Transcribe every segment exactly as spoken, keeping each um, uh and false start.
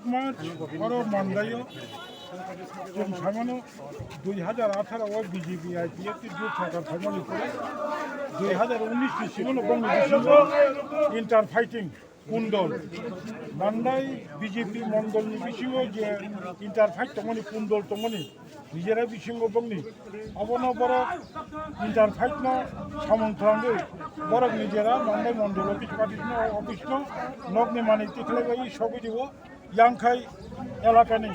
March oro Mandaio chwng saimano dui hajar atharo o B J P I P F T jot sarkar saimani pore dui hajar unis ni simono bongni bisingo inter fighting kundol Mandai B J P mondol ni bisingo je inter fight tongmani kundol tongmani nijera bisingo bongni obono borok inter fight no samung twlangwi borok nijera Mandai mondol office party no office no nokni manwi tikhlaiwi sogwi dibo. Yangkhai elakani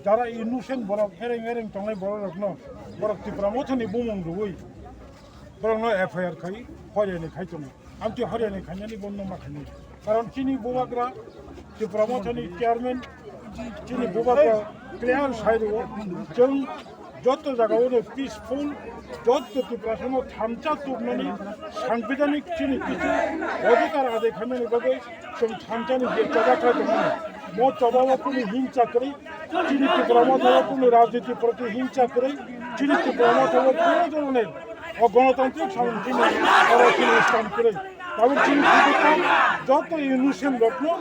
jara innocent borok ereng ereng tongnai borok rokno borok Tipra Mothani bumung rwui borokno F I R khai horyani khai tongo. Amtwi horyani khainani bono ma khainai. Karon chini bubagra Tipra Mothani chairman chini bubagra clear sai rwo. Chwng joto jagao no peaceful, joto Tiprasano thansa tubnani sangbidhanik chini kichu odhikar adai khaimani bagwi chwng thansani je choba khlai tongmani, mo choba o kunu himcha kwrwi, chini Tipra Motha o kunu rajniti proti himcha kwrwi, chini Tipra Motha o kunu dhoroner o gonotantrik samung chini oro chini stand kwrwi. Tabuk chini khibukno joto innocent rokno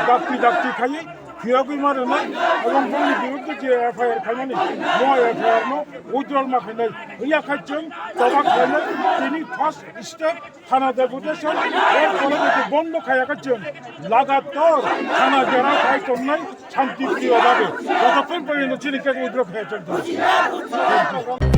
dakti dakti khaiwi phiyogwi ma rwnai, ebong bongni biruddhe je F I R khaimani, mo F I R no withdrawal ma khainai. Wngya kha chwng choba khlainai, tini first step thana deputation, er pore jodi bondo khaiya kha chwng lagator thana jera khai tongnai shanti priyo bhabe. Jotokhon porjonto chini case withdraw khaiya chwng thana.